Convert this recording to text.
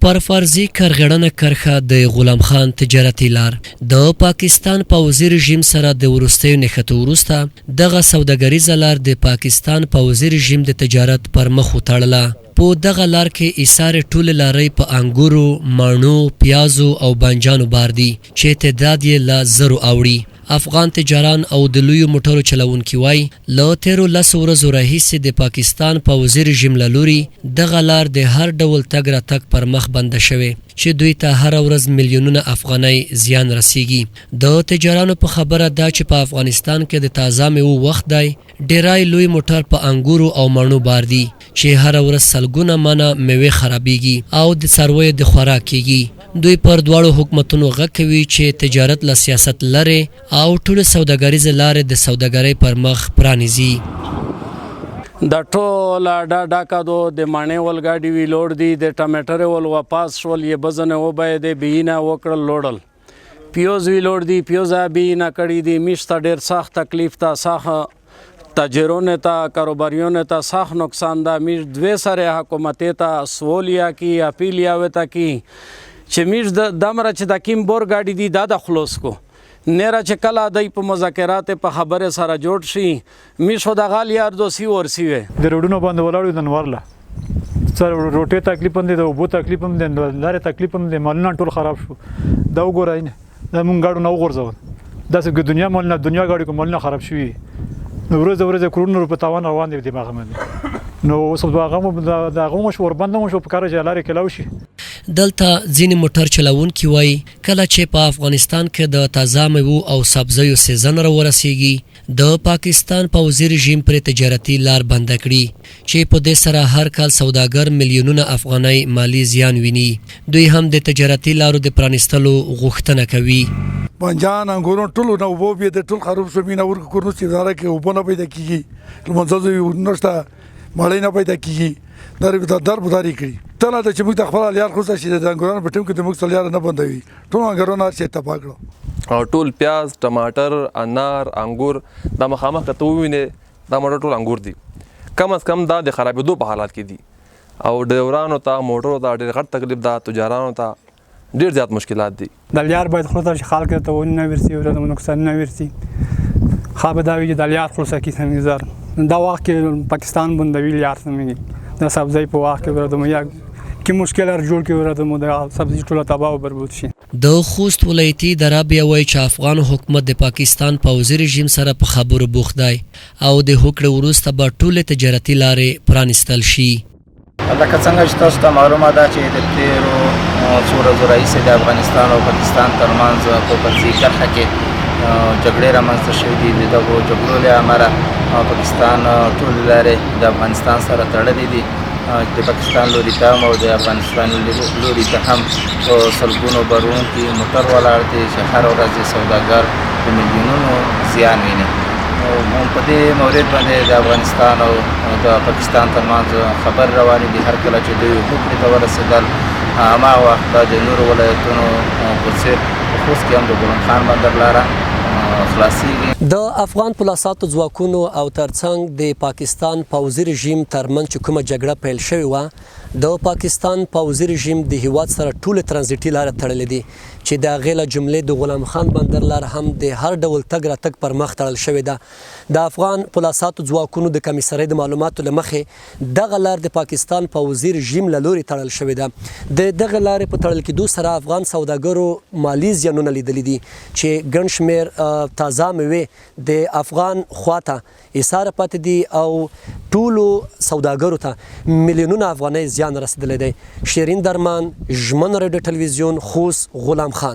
پر فرضي کرغېړنه کرښه د غلام خان تجارتي لار د پاکستان پوځي رژیم سره د وروستیو نښتو وروسته دغه سوداګریزه لار د پاکستان پوځي رژیم د تجارت پر مخ وتړله. په دغه لار کې ایسارې ټولې لارۍ په انګورو، مڼو، پیازو او بانجانو بار دي چې تعداد یې له زرو اوړي. افغان تجاران او د لویو موټرو چلوونکي وايي، له تېرو لسو ورځو راهیسې د پاکستان پوځي رژیم له لوري دغه لار د هر ډول تګ راتګ پر مخ بنده شوې، چې دوی ته هره ورځ میلیونونه افغانۍ زیان رسېږي. د تجارانو په خبره دا چې په افغانستان کې د تازه مېوو وخت دی، ډېری لوی موټر په انګورو او مڼو بار دي، چې هره ورځ سلګونه منه مېوې خرابېږي او د څارویو د خوراک کېږي. دوی پر دواړو حکومتونو غږ کوي چې تجارت له سیاست لرې او ټولې سوداګریزې لارې د سوداګرۍ پر مخ پرانیزي. دا ټول اډه ډکه دو د مڼې ول ګاډي وی لوړ دي د ټماټر ول واپس شول یې بزنه وبایدې بینه وکړل لوړل پیوز وی لوړ دي پیوزه بینه کړی دي میشته ډیر سخت تکلیف تا سخت تاجرونو ته کاروباریونو ته سخت نقصان ده. میش دوی سره حکومت ته سولیا کی اپیلیا وتا کی چې میش د دمره چې د کیم بور ګاډي دي دا د خلاص کو نیره چې کله دی په مذاکرات په خبره سره جوړ شي میش خو د غال یار دوسی ورسی وي. د روډونو باندې ولاړ یو د نور له سر روټې تکلیف هم دی، د اوبو تکلیف هم دی، د لارې تکلیف هم دی، مالونه ټول خراب شو. دا وګورئ دا مونږ ګاډو نه وغورځول، داسې که دنیا مالونه دنیا ګاډي کو مالونه خراب شوي، نو ورځ ورځ کروڑونو روپو تاوان روان دی دماغ باندې. نو اوس هغه د هغه مو شو وربند مو شو په کار چې لارې کلاو شي. دلته ځینې موټر چلوونکي وایي کله چې په افغانستان کې د تازه میوو او سبزیو سیزن راورسیږي د پاکستان پوځي رژیم پرې تجارتي لار بنده کړي چې په دې سره هر کال سوداګر میلیونونه افغانۍ مالي زیان ویني. دوی هم د تجارتي لارو د پرانیستلو غوښتنه کوي. بانجان انګورون ټول نه اوبو بیا د ټول خراب شو، مینه ورکو کورونو چې داره کې اوبه نه پیدا کیږي، لمونځه نشته، مړۍ نه پیدا کیږي، در در بداري کړي. تله د چې موږ ته خپل لیار خو شي د انګورانو په ټیم کې د موږ لیار نه بندوي، ټول انګوران هر شي تباه کړو. او ټول پیاز، ټماټر، انار، انګور دا مخامخ که ته ووینې دا موټر ټول انګور دي، کم از کم دا د خرابېدو په حالت کې دي. او ډریورانو ته موټرو ته ډېر غټ تکلیف ده، تجارانو ته ډېر زیات مشکلات دي. د لیار باید خلاصه شي، خلک ته ونه ورسي، ورته نقصان نه ورسي. ښه به دا وي چې د لیار خلاصه کړي سمېږي زر. دا وخت کې پاکستان بندوي لیار سمېږي، د سبزۍ په وخت کې ورته یا کې مشکل هر جوړ کړي ورته مو د سبزي ټوله تباه او برباد شي. د خوست ولایتي اداره بیا وایي چې افغان حکومت د پاکستان پوځي رژیم سره په خبرو بوخت دی او د هوکړې وروسته به ټولې تجارتي لارې پرانیستل شي. لکه څنګه چې تاسو ته معلومه ده چې د تېرو څو ورځو راهیسې د افغانستان او پاکستان ترمنځ په فرضي کرښه کې جګړې رامنځته شوې دي. د دغو جګړو له امله پاکستان ټولې لارې د افغانستان سره تړلې دي. د پاکستان لوري ته هم او د افغانستان لوري ته هم په سلګونو باروړونکي موټر ولاړ دي چې هره ورځ یې سوداګر په میلیونونو زیان ویني. په دې مورد باندې د افغانستان او د پاکستان ترمنځ خبر روانې دي. هر کله چې دوی هوکړې ته ورسېدل هماغه وخت به د نورو ولایتونو په څېر په خوست کې هم د ګلم خان بندر لاره خلاصیږي. د افغان پولاساتو ځواکونو او ترڅنګ د پاکستان پوځي رژیم ترمنځ چې کومه جګړه پیل شوې وه، د پاکستان پوځي رژیم د هیواد سره ټولې ترانزیټي لارې تړلې دي چې د هغې له جملې د غلام خان بندر لار هم د هر ډول تګ راتګ پر مخ تړل شوې ده. د افغان پولاساتو ځواکونو د کمیسرۍ د معلوماتو له مخې دغه لار د پاکستان پوځي رژیم له لوري تړل شوې ده. د دغه لارې په تړل کېدو سره افغان سوداګرو مالي زیانونه لیدلي دي چې ګڼ شمېر تازه مېوې د افغان خواته ایساره پاتې دي او ټولو سوداګرو ته میلیونونه افغانۍ زیان رسېدلی دی. شیرین درمان، ژمن راډیو ټلویزیون، خوست، غلام خان.